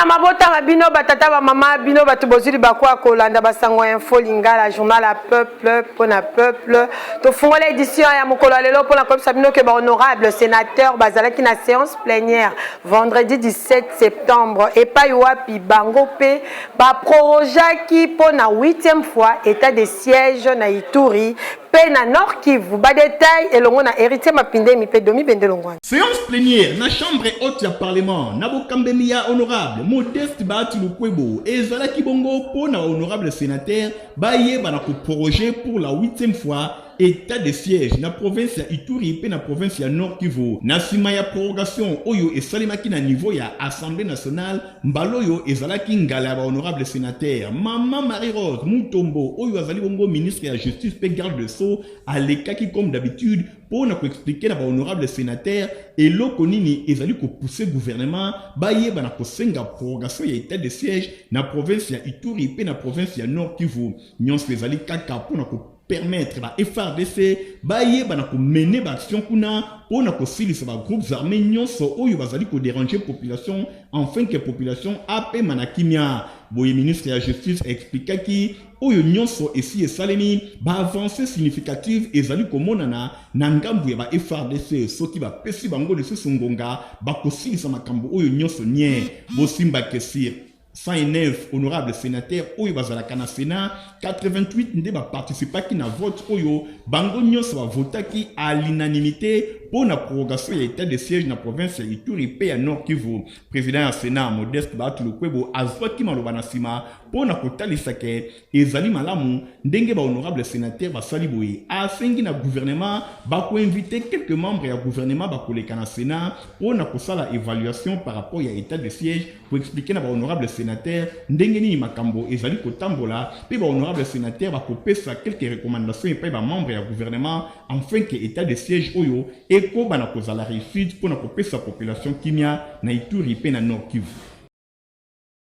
Na mabota ma bino, batata, bamama, bino bato bozwi libaku ya kolanda basango ya Info Lingala, journal ya peuple mpo na peuple. Tofungola édition ya mokolo ya lelo mpona koyebisa bino ke bahonorable sénateur bazalaki na séance plénière vendredi 17 septembre, epai wapi bango mpe baprorogeaki mpo na 8e fois état de siège na Ituri mpe na Nord Kivu. Badétail elongo na Héritier Mapindemi mpe Domi Bendelongwana. Séance plénière na chambre haute ya parlement na bokambemi ya honorable Modeste Bahati Lukwebo ezalaki bongo mpo na honorable sénateur bayeba na koproroger pour la huitième fois état de siège na province ya Ituri mpe na province ya Nord Kivu. Na nsima ya prorogation oyo esalemaki na niveau ya Assemblée nationale, mbala oyo ezalaki ngala ya bahonorable sénateur. Mama Marie Rose Mutombo, oyo azali bongo ministre ya Justice mpe garde de sceau, alekaki comme d'habitude mpo na koexpliquer na bahonorable sénateur eloko nini ezali kopousser gouvernement bayeba na kosenga prorogation ya état de siège na province ya Ituri mpe na province ya Nord Kivu. Nyonso ezali kaka mpo na ko permettre ba FARDC bayeba na komener baaction kuna mpo na kosilisa bagroupes armés nyonso oyo bazali kodéranger population, afin que population apema na kimia. Boye ministre ya Justice expliquaki oyo nyonso esi esalemi, baavancée significative ezali komonana na ngambu ya ba FARDC. Soki bapesi bango lisusu ngonga, bakosilisa makambo oyo nyonso nie. Bosimba ke sur 109 honorable sénateur oyo bazalaka na Sénat, 88 nde baparticipaki na vote oyo. Bango nyonso bavotaki à l'unanimité mpo na prorogation ya état de siège na province ya Ituri mpe ya Nord Kivu. Président ya Sénat Modeste Bahati Lukwebo azwaki maloba na nsima mpo na kotalisa ke ezali malamu ndenge bahonorable sénateur basali boye. Asengi na gouvernement bakoinviter quelques membres ya gouvernement bakoleka na Sénat mpo na kosala évaluation par rapport ya état de siège, koexpliquer na bahonorable sénateur ndenge nini makambo ezali kotambola, mpe bahonorable sénateur bakopesa quelques recommandations epai bamembre ya gouvernement, afin ke état de siège oyo ekoba na kozala réussite mpo na kopesa population kimia na Ituri mpe na Nord Kivu.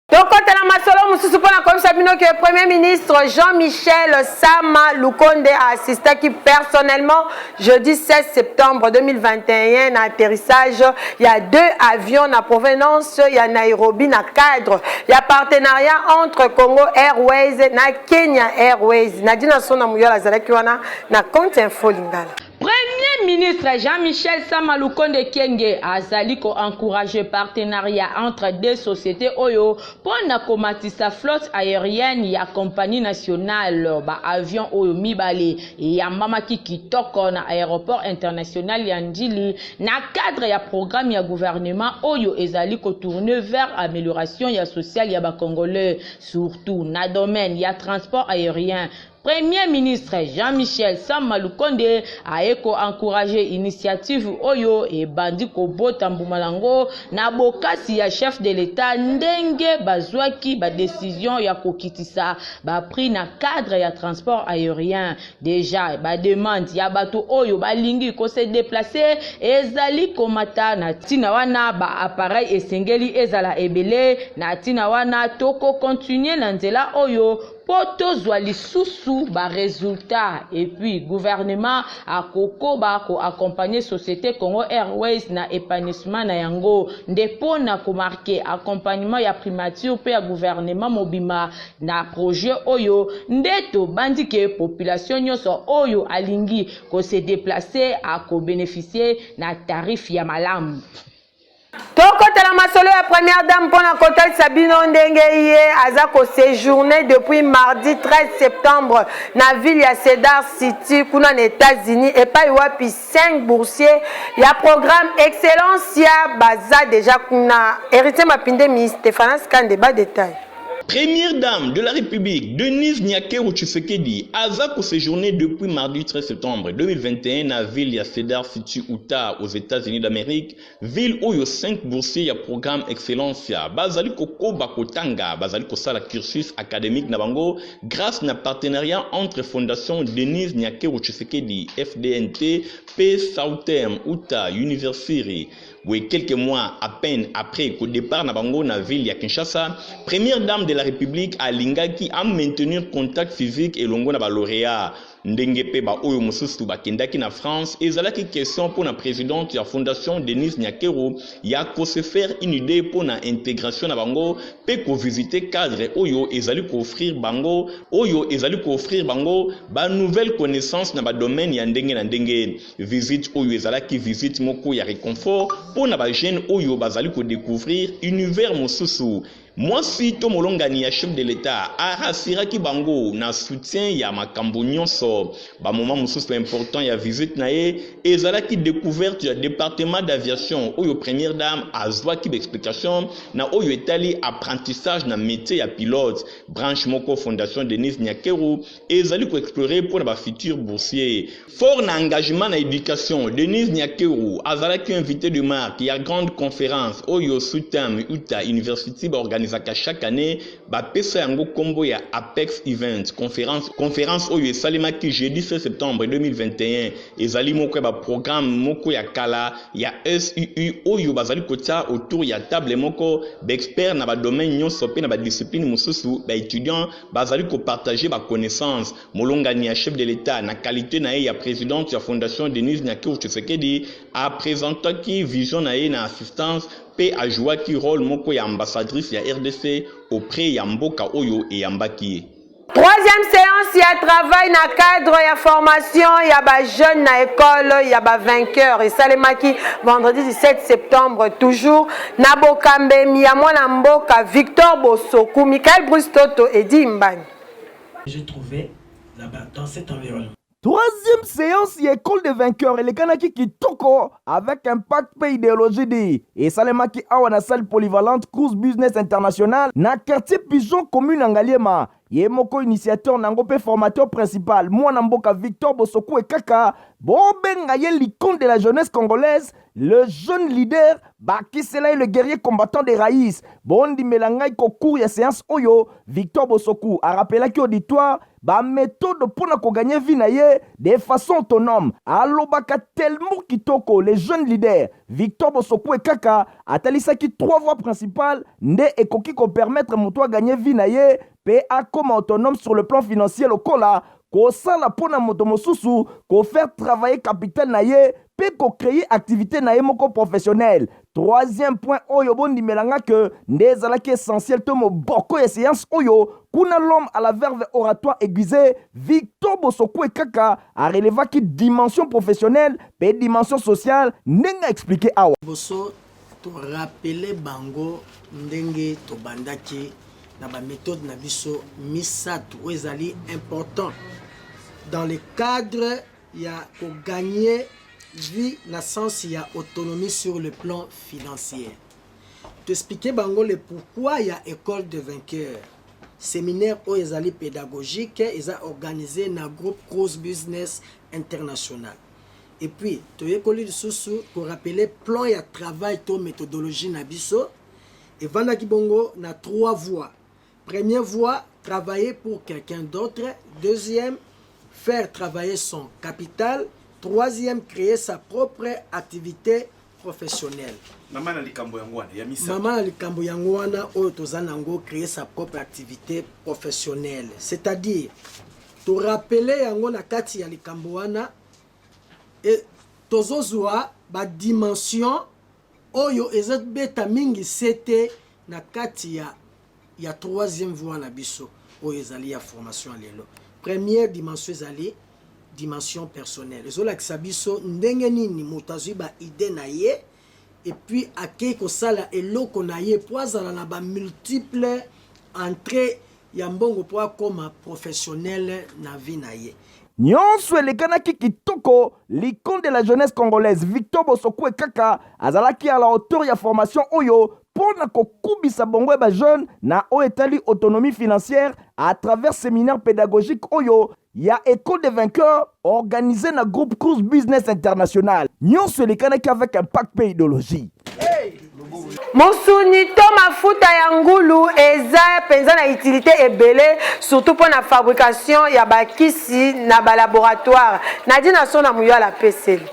Tokɔta na masolo mosusu mpona koyebisa bino ke Premier ministre Jean-Michel Sama Lukonde aassistaki personnellement jeudi 16 septembre 2021 na atterrissage ya deux avions na provenance ya Nairobi, na cadre ya partenariat entre Congo Airways na Kenya Airways. Nadina Sona Muyala azalaki wana na compte Info Lingala. Premier ministre Jean-Michel Sama Lukonde Kenge azali koencourager partenariat entre deux sociétés oyo mpo na komatisa flotte aérienne ya compagnie nationale. Baavion oyo mibale eyambamaki kitoko na aéroport international ya Ndjili na cadre ya programme ya gouvernement oyo ezali kotourner vers amélioration ya sociale ya bacongolais, surtout na domaine ya transport aérien. Premier ministre Jean-Michel Sama Lukonde aye koencourager initiative oyo ebandi kobota mbuma nango na bokasi ya chef de l'État, ndenge bazwaki badécision ya kokitisa baprix na cadre ya transport aérien. Déjà bademande ya bato oyo balingi kose déplacer ezali komata. Na ntina wana, baappareil esengeli ezala ebele. Na ntina wana, tokocontinuer na nzela oyo mpo tozwa lisusu baresultat. Et puis gouvernement akokoba koaccompagner société Congo Airways na épanouissement na yango. Nde mpo na komarquer accompagnement ya primature mpe ya gouvernement mobima na projet oyo, nde tobandi ke population nyonso oyo alingi kose déplacer akobénéficier na tarif ya malamu. Tokotela masolo ya première dame mpona kotalisa bino ndenge ye aza koséjourner depuis mardi 13 septembre na ville ya Cedar City, kuna na États-Unis, epai wapi 5 boursier ya programme Excellencia baza déjà kuna. Héritier Mapindemi, Stéphanas Kande, badétail. Première dame de la République, Denise Nyakeru Tshisekedi, aza koséjourner depuis mardi 13 septembre 2021 na ville ya Cedar City, Utah, aux États-Unis d'Amérique, ville oyo 5 boursiers ya programme Excellencia bazali kokoba kotanga, bazali kosala cursus académique na bango grâce na partenariat entre Fondation Denise Nyakeru Tshisekedi, FDNT, pe Southern Utah University. Boye, quelques mois à peine après qu'au départ na bango na ville ya Kinshasa, première dame de la République alingaki a maintenir contact physique elongo na balauréat. Ndenge mpe ba oyo mosusu bakendaki na France, ezalaki question mpo na presidente ya Fondation Denise Nyakeru ya ko se faire une idee mpo na integration na bango mpe ko visiter cadre oyo ezali ko offrir bango oyo ezali ko offrir bango ba nouvelles connaissances na ba domaines ya ndenge na ndenge. Visite oyo ezalaki visite moko ya reconfort mpo na ba jeunes oyo bazali ko decouvrir univers mosusu. Mwasi to molongani ya chef de l'Etat a rassuraki bango na soutien ya makambo nionso. Ba moments mosusu important ya visite na ye ezalaki decouverte ya departement d'aviation oyo première dame azuaki ba explications na oyo etali apprentissage na metier ya pilote, branche moko Fondation Denise Nyakeru ezali ko explorer mpo na ba futurs boursiers. Fort na engagement na education, Denise Nyakeru azalaki invitee de marque ya grande conference oyo Southern Utah University ba organisaka chaque annee, ba pesa yango kombo ya Apex Event Conference. Conference oyo esalemaki jeudi 16 septembre 2021 ezali moko ya ba programmes moko ya kala ya SUU oyo bazali kotia autour ya table moko ba experts na ba domaines nionso mpe na ba disciplines mosusu, ba etudiants bazali ko partager ba connaissances. Molongani ya chef de l'Etat na qualite na ye ya presidente ya Fondation Denise Nyakeru Tshisekedi a presentaki vision na ye na assistance mpe a jouaki role moko ya ambassadrice ya rdc auprès ya mboka oyo eyambaki ye. Troisième séance ya travail na cadre ya formation ya ba jeunes na école ya ba vainqueurs esalemaki vendredi 17 septembre toujours na bokambemi ya mwana mboka Victor Bosoku, Michael Bruce Toto, Eddy Mbani. J'ai trouvé là-bas, dans cet environnement. Troisième séance ya Ecole des vainqueurs elekanaki kitoko avec impact mpe ideologie di esalemaki awa na salle polyvalente Cruz Business International na quartier Pigeon commune ya Ngaliema. Ye moko initiateur na yango mpe formateur principal mwana mboka Victor Bosokue kaka bobenga ye l'icône de la jeunesse congolaise, le jeune leader bakisela ye le guerrier combattant de Raïs. Bondimela ngai ko cours ya séance oyo Victor Bosoku arapelaki auditoire ba méthode mpo na kogagner vie na ye de façon autonome. Alobaka tellement kitoko le jeune leader Victor Bosoku ekaka atalisaki trois voies principales nde ekoki kopermettre moto agagner vie na ye mpe akoma autonome sur le plan financier, lokola kosala mpo na moto mosusu, kofaire travailler capital na ye mpe kocréer activité na ye moko professionnelle. Troisième point oyo bondimelanga ke nde ezalaki essentiel to moboko ya séance oyo kuna, l'homme à la verve oratoire aiguisée Victor Bosoku ekaka arelevaki dimension professionnelle mpe dimension sociale ndenge aexpliquer awa. Liboso, torappeler bango ndenge tobandaki na baméthode na biso misato oyo ezali important dans le cadre ya kogagner vie na sens ya autonomie sur le plan financier. Toexpliquer bango le pourquoi ya École de vainqueur, séminaire oyo ezali pédagogique, eza organisé na groupe Cross Business International. Et puis toyekoli lisusu korappeler plan ya travail to méthodologie na biso evandaki bongo na trois voies. Première voie, travailler pour quelqu'un d'autre. Deuxième, faire travailler son capital. Troisième, créer sa propre activité professionnelle. Mama na likambo yango wana ya misato. Mama na likambo yango wana oyo toza nango, créer sa propre activité professionnelle, c'est-à-dire torappeler yango na kati ya likambo wana e tozozwa badimension oyo ezobeta mingi sete na kati ya troisième voie na biso oyo ezali ya formation ya lelo. Première dimension ezali dimension personnelle, ezolakisa biso ndenge nini moto azwi baidées na ye et puis akei kosala eloko na ye po azala na bamultiple entrée ya mbongo mpo akóma professionnel na vie na ye. Nyonso elekanaki kitoko. L'icône de la jeunesse congolaise Victor Bosoku ekaka azalaki à la hauteur ya formation oyo mpo na kokubisa bongo ya bajeune na oyo etali autonomie financière à travers séminaire pédagogique oyo ya École des vainqueurs organisé na groupe Cruise Business International. Nyonso elekanaki avec impact mpe idéologie. Mosuni to mafuta ya ngulu eza mpenza na utilité ebele, surtout mpo na fabrication ya bakisi na balaboratoire. Nadi na so na moyala apeseli.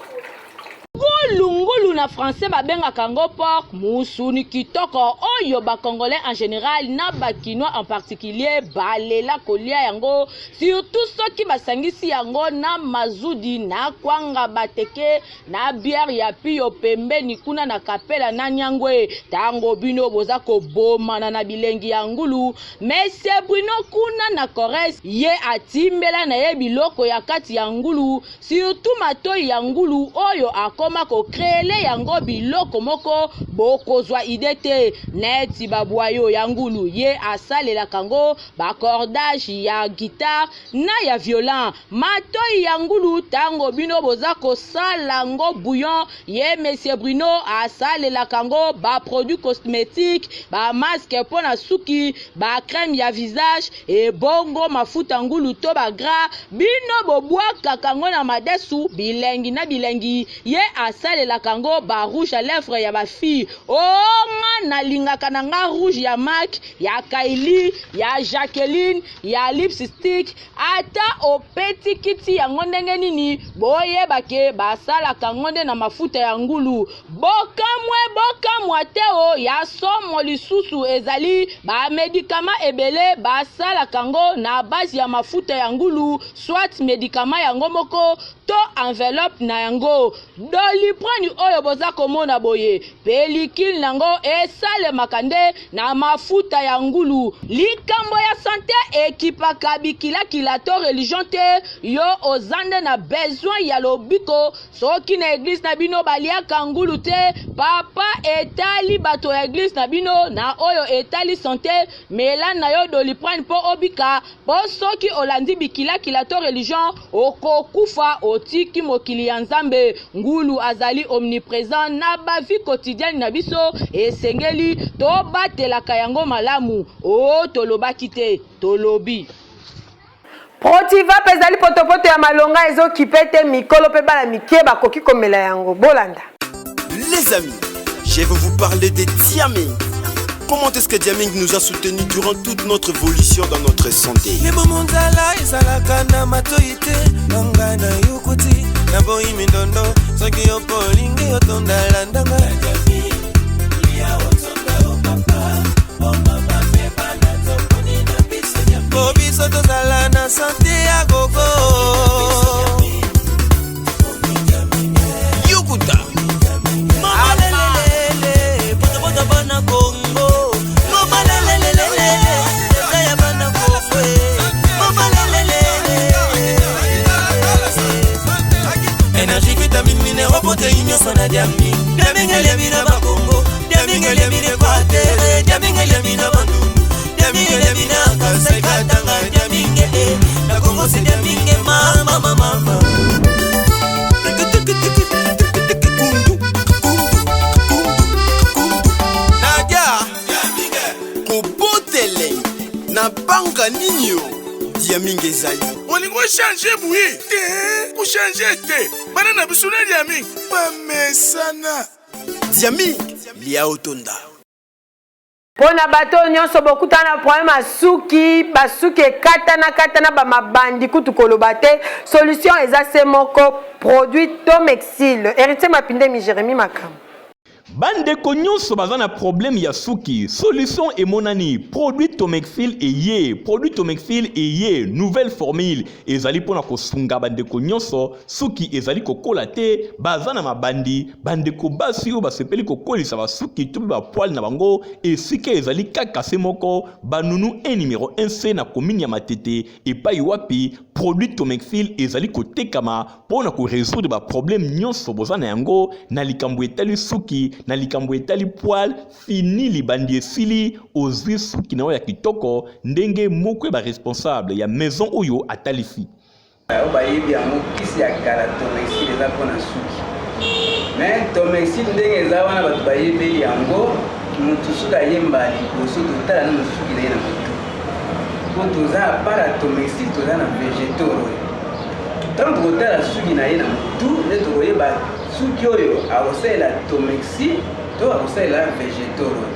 Ngulu ngulu na. na français babengaka yango porc, musuni kitoko oyo ba congolais en general na ba kinois en particulier balela kolia yango, surtout soki basangisi yango na mazudi na kwanga bateke na bière ya pio pembeni kuna na kapela na nyangwe. Tango bino boza kobomana na bilengi ya ngulu, Monsieur Bruno kuna na Corrèze ye atimbela na ye biloko ya kati ya ngulu, surtout matoyi ya ngulu oyo akoma ko creele yango biloko moko bokozwa idee te, neti ba boyaux ya ngulu ye asalelaka ngo ba cordage ya guitare na ya violent. Matoyi ya ngulu tango bino boza kosala ngo bouillon, ye monsieur Bruno asalelaka ngo ba produits cosmetiques, ba masques mpo na suki, ba crème ya visage, ebongo mafuta ngulu to ba gras bino bobwakaka ngo na madesu bilengi na bilengi, ye asalelaka ngo ba rouge à lèvres ya ba filles. Oh nga nalingaka na nga rouge ya Mac, ya Kylie, ya Jacqueline, ya lipstick, ata opeti kiti yango ndenge nini, boyeba ke basalaka ngo nde na mafuta ya ngulu. Bokamwe bokamwa te o, ya somo lisusu ezali ba medicament ebele basalaka ngo na base ya mafuta ya ngulu, soit medicament yango moko to enveloppe na yango. Doliprane oyo boza komona boye, pelicule nango esalemaka nde na mafuta ya ngulu. Likambo ya sante ekipaka bikilakila to religion te, yo oza nde na besoin ya lobiko. Soki na eglise na bino baliaka ngulu te, papa etali bato ya eglise na bino na oyo etali sante, mela na yo Doliprane mpo obika. Po soki olandi bikilakila to religion okokufa otiki mokili ya Nzambe. Ngulu azali omnipresent na ba vie quotidienne na biso, esengeli tobatelaka yango malamu. Oh tolobaki te, tolobi. Protivap ezali potopoto ya malonga ezo kipe te mikolo pe bana mike bakoki komela yango. Bolanda. Les amis, je vais vous parler de Diaming. Comment est-ce que Diaming nous a soutenus durant toute notre évolution dans notre santé? Libumu nzala ezalaka na matoyi te nanga na yokuti na boyi mindondo soki yo mpo olingi otonda landanga. Po biso tozala na sante ya gogo. Yokuta. Mama lelelele, potopoto bana Congo. Mama lelelele, eza ya bana Congo. Mama lelelele. Énergie, vitamine, minéraux, protéines, nyonso na diami. Diami elemi na Bakongo, diami elemi na Equateur, diami elemi na Bandundu, diami elemi na Kasai, Katanga, diami eh, na Congo c'est diami mama mama mama. Nadia kobotele na banga nini yo diaminga ezali olingi ochange boye te kochange te bana na biso na diaming bamesana. Diaming lia otonda. Mpo na bato oyo nyonso bokutana na problème ya suki, basuki ekatana katana, ba mabandi kutu koloba te, solution eza se moko, produit Tomexil. Heritier Mapindemi, Jeremie Makambo. Ba ndeko nionso baza na problème ya suki solution emonani produit Tomexil eye produit Tomexil eye nouvelle formule ezali pona kosunga ba ndeko nionso suki ezali kokola te baza na mabandi ba ndeko basi oyo basepeli kokolisa ba suki to pe ba poils na bango esika ezali kaka se moko ba nunu 1 numero 1 C na commune ya Matete epai wapi produit Tomexil ezali kotekama mpo na ko resoudre ba problème nyonso boza na yango na likambo etali suki, na likambo etali poil, fini libandi esili, ozwi suki na yo ya kitoko ndenge moko ya ba responsable ya maison oyo atalisi. Oyo bayebi yango kisi ya kala Tomexil eza mpo na suki mais Tomexil ndenge eza wana bato bayebeli yango motu soki ayemba liboso totala nano suki na ye na motu mpo toza apart ya Tomexil toza na vegetor oyo ntango tokotala suki na ye na motu nde tokoyeba suki oyo akosalela Tomexil to akosalela vegetor oyo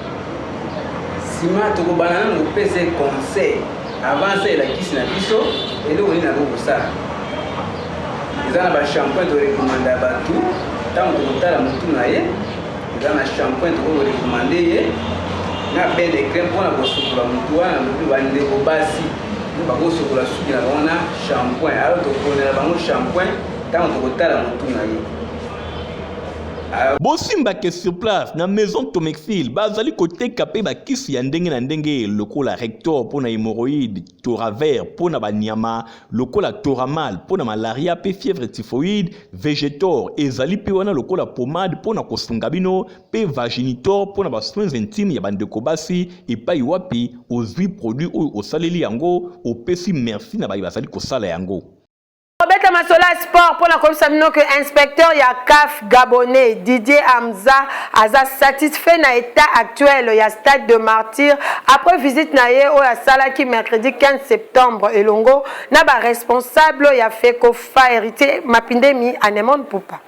nsima tokobanda nano kopesa ye conseil Avant asalela kisi na biso, eloko nini akoki kosala? Eza na ba shampoing to recommanda batu. Ntango tokotala motu na ye, eza na shampoing tokoki korekomande ye na bain de crème mpona kosukola motu wana. Lobi bandeko basi bakosukola suki na bango na shampoing, alors toponela bango shampoing ntango tokotala motu na ye. Bosimbake sur place na Maison Tomexil, bazali koteka mpe bakisi ya ndenge na ndenge lokola Rector mpo na hémorroïde, Toraver mpo na banyama, lokola Toramal mpo na malaria mpe fièvre typhoïde, Vegetor ezali mpe wana lokola pomade mpo na kosunga bino, mpe Vaginitor mpo na basoins intimes ya bandeko basi. Epai wapi ozwi produit oyo, osaleli yango, opesi merci na baye bazali kosala yango. Kobeta masolo ya sport mpona koyebisa bino ke inspecteur ya CAF gabonais Didier Hamza aza satisfait na état actuel ya Stade de Martyr après visite na ye oyo asalaki mercredi 15 septembre elongo na baresponsable ya FECOFA. Héritier Mapindemi, Anemone Pupa.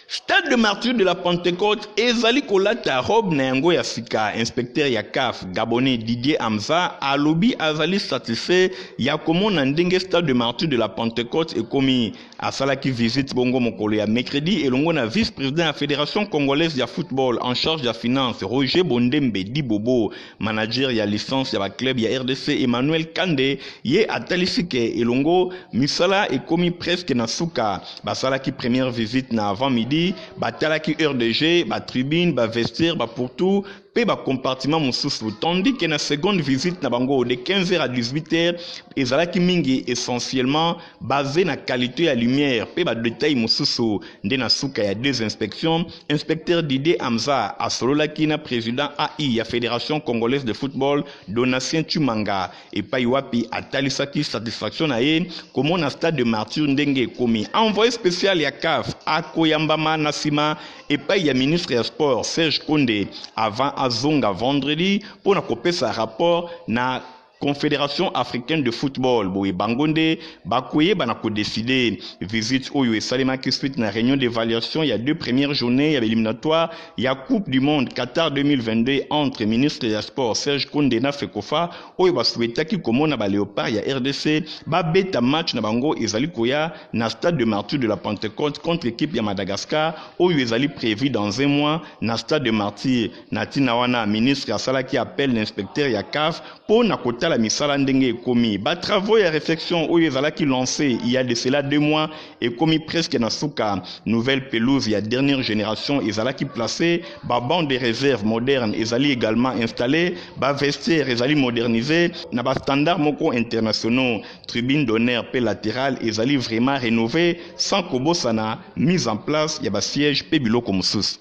Stade de Martyr de la Pentecôte ezali kolata robe na yango ya sika. Inspecteur ya CAF gabonais Didier Hamza alobi azali satisfait ya komona ndenge Stade de Martyr de la Pentecôte ekomi. Asalaki visite bongo mokolo ya mercredi elongo na vice-président ya Fédération congolaise ya football en charge ya finance, Roger Bondembe Dibobo, manager ya licence ya baclub ya RDC, Emmanuel Kande. Ye atalisi ke elongo misala ekomi presque na suka. Basalaki première visite na avant midi, batalaki aire de jeu, batribune, bavestiaire, bapourtour mpe bacompartiment mosusu, tandis ke na seconde visite na bango de 15h à 18h ezalaki mingi essentiellement basé na qualité ya lumière mpe badetail mosusu. Nde na suka ya deux inspections, inspecteur Didier Hamza asololaki na président AI ya Fédération congolaise de football, Donatien Tumanga, epai wapi atalisaki satisfaction na ye komona Stade de Martyr ndenge ekomi. Envoyé spécial ya CAF akoyambama na nsima epai ya ministre ya sport, Serge Konde, avant azonga vendredi mpo na kopesa rapport na Confédération africaine de football. Boye bango nde bakoyeba na kodécider. Visite oyo esalemaki suite na réunion d'évaluation ya deux premières journées ya éliminatoire ya Coupe du monde Qatar 2022 entre ministre ya sport Serge Konde na FECOFA, oyo basouhaitaki komona baléopard ya RDC babeta match na bango ezali koya na Stade de Martyr de la Pentecôte contre équipe ya Madagascar, oyo ezali prévu dans un mois na Stade de Martyr. Na ntina wana, ministre asalaki appel na inspecteur ya CAF mpo na kotala misala ndenge ekomi. Batravaux ya réfection oyo ezalaki lancé il y a de cela 2 mois ekomi presque na suka. Nouvelle pelouse ya dernière génération ezalaki placé, babanc de réserve moderne ezali également installé, bavestiaire ezali modernisé na bastandard moko internationaux, tribune d'honneur mpe latérale ezali vraiment rénové, sans kobosana mise en place ya basiège mpe biloko mosusu.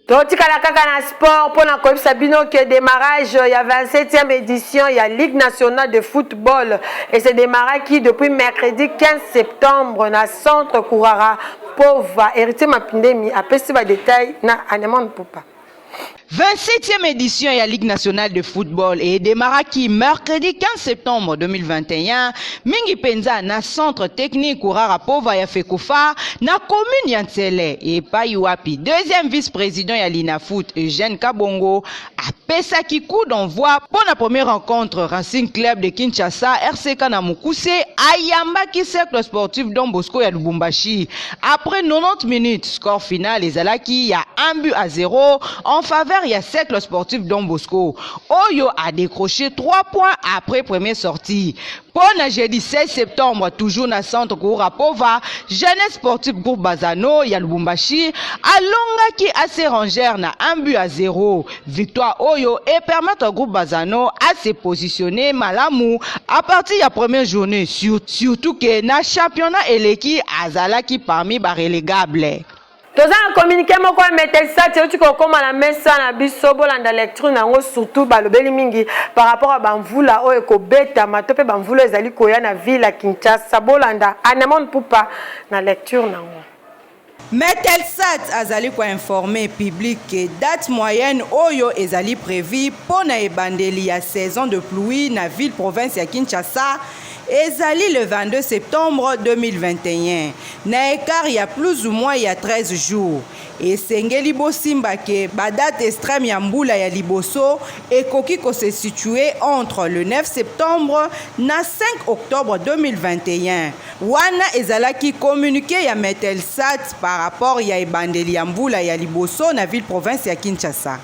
Totikala kaka na sport mpona koyebisa bino ke démarrage ya 27e édition ya Ligue nationale de football ese démarraki depuis mercredi 15 septembre na centre Kurara Pova. Héritier Mapindemi apesi badetail na Anemon Pupa. 27e édition ya Ligue nationale de football edémarraki mercredi 15 septembre 2021 mingi mpenza na centre technique Kurara Pova ya FECOFA na commune ya Nsele, epai wapi deuxième vice-président ya Linafoot, Eugène Kabongo, apesaki coup d'envoi mpo na première rencontre. Racing Club de Kinshasa, RCK na mokuse, ayambaki Cercle sportif Don Bosco ya Lubumbashi. Après 90 minutes, score final ezalaki ya 1 but à 0 en faveur ya Cercle sportif Don Bosco, oyo a décroché 3 points après première sortie. Mpo na jeudi 16 septembre, toujours na centre Kurara Pova, Jeunesse sportive groupe Bazano ya Lubumbashi alongaki AC Ranger na 1 but à 0. Victoire oyo epermettre groupe Bazano à se positionner malamu à partir ya première journée, surtout ke na championnat eleki azalaki parmi barélégable. Toza na communiqué moko ya Mételsat euti kokóma na mesa na biso. Bolanda lecture na yango. Surtout balobeli mingi par rapport à bamvula oyo ekobetama to mpe bamvula oyo ezali koya na ville ya Kinshasa. Bolanda Anemon Pupa na lecture na yango. Metelsat azali koinformer public ke date moyenne oyo ezali prévu mpo na ebandeli ya saison de pluie na ville province ya Kinshasa ezali le 22 septembre 2021, na écart ya plus ou moins ya 13 jours. Esengeli bosimba ke badate extrême ya mbula ya liboso ekoki kose situer entre le 9 septembre na 5 octobre 2021. Wana ezalaki communique ya Metelsat par rapport ya ebandeli ya mbula ya liboso na ville-province ya Kinshasa.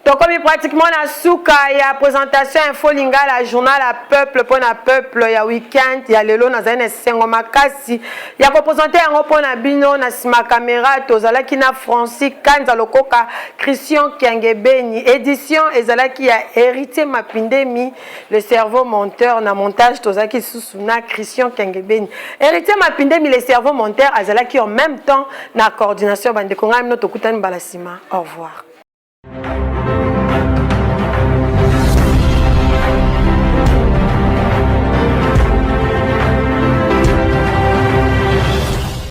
Tokomi pratiquement na suka ya présentation Info Lingala, journal ya peuple mpo na peuple ya week-end ya lelo. Nazali na esengo makasi ya kopresente yango mpo na bino. Na nsima kamera tozalaki na Francis Kanza Lokoka, Christian Kiangebeni. Édition ezalaki ya Héritier Mapindemi, le cerveau monteur. Na montage tozalaki lisusu na Christian Kiangebeni. Héritier Mapindemi, le cerveau monteur, azalaki en même temps na coordination. Bandeko, ngai bino tokutani mbala nsima. Au revoir.